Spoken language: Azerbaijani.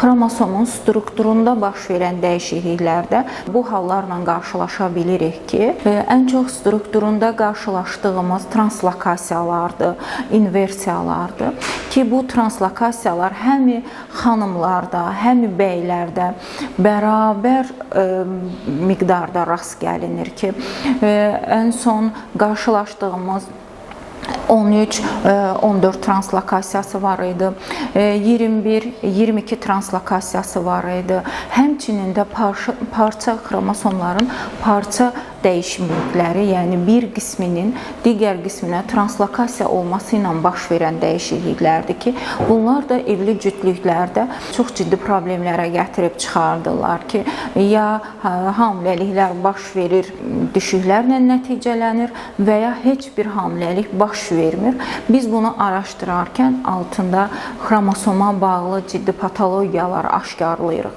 Xromosomun strukturunda baş verən dəyişikliklərdə bu hallarla qarşılaşa bilirik ki, ən çox strukturunda qarşılaşdığımız translokasiyalardır, inversiyalardır ki, bu translokasiyalar həm xanımlarda, həm bəylərdə bərabər miqdarda rast gəlinir ki, ən son qarşılaşdığımız 13, 14 translokasiyası var idi. 21, 22 translokasiyası var idi. Həmçinin də parça xromosomların parça dəyişiklikləri, yəni bir qisminin digər qisminə translokasiya olması ilə baş verən dəyişikliklərdir ki, bunlar da evli cütlüklərdə çox ciddi problemlərə gətirib çıxardırlar ki, ya hamiləliklər baş verir, düşüklərlə nəticələnir və ya heç bir hamiləlik baş vermir. Biz bunu araşdırarkən altında xromosoma bağlı ciddi patologiyalar aşkarlayırıq.